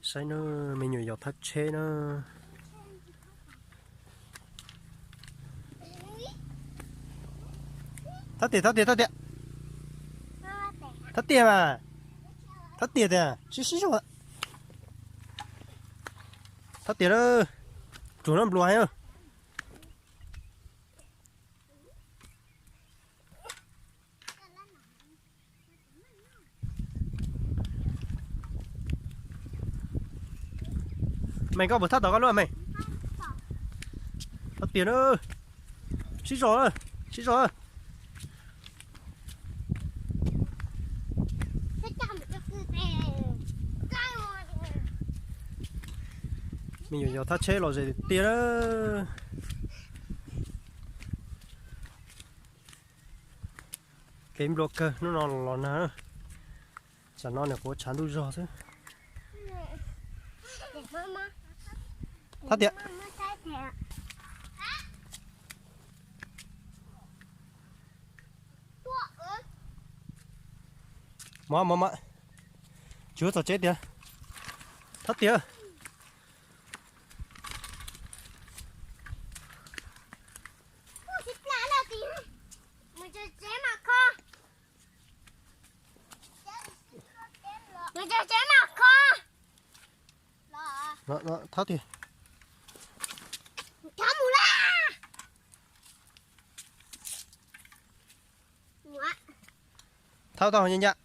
Saib na, me nyuam yaus thab tsheb na. Thab tias, thab tias, thab tias. Thab tias mas. Thab tias tias, sib sib zog. Thab tias na, tsuag no nplua heev. Meej, koj puas thab tau koj lub, Meej? Thab tias na, sib zog, sib zog. Me nyuam yaus thab tsheb los ze tiag na. Kev nplua kawg hnub no los nag. Tsam no nws quav tshav ntuj zog xwb. Thab tias. Mov, mov, mov. Tsis txog tsev tiag. Thab tias. Thab tias. Thab tau ncaj ncaj.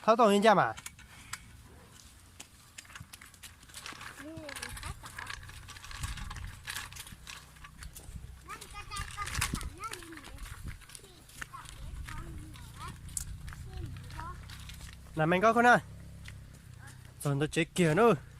Thab tau ncaj ncaj mas. Nas Meej, koj koj na, txog ntawm tsev kiag na.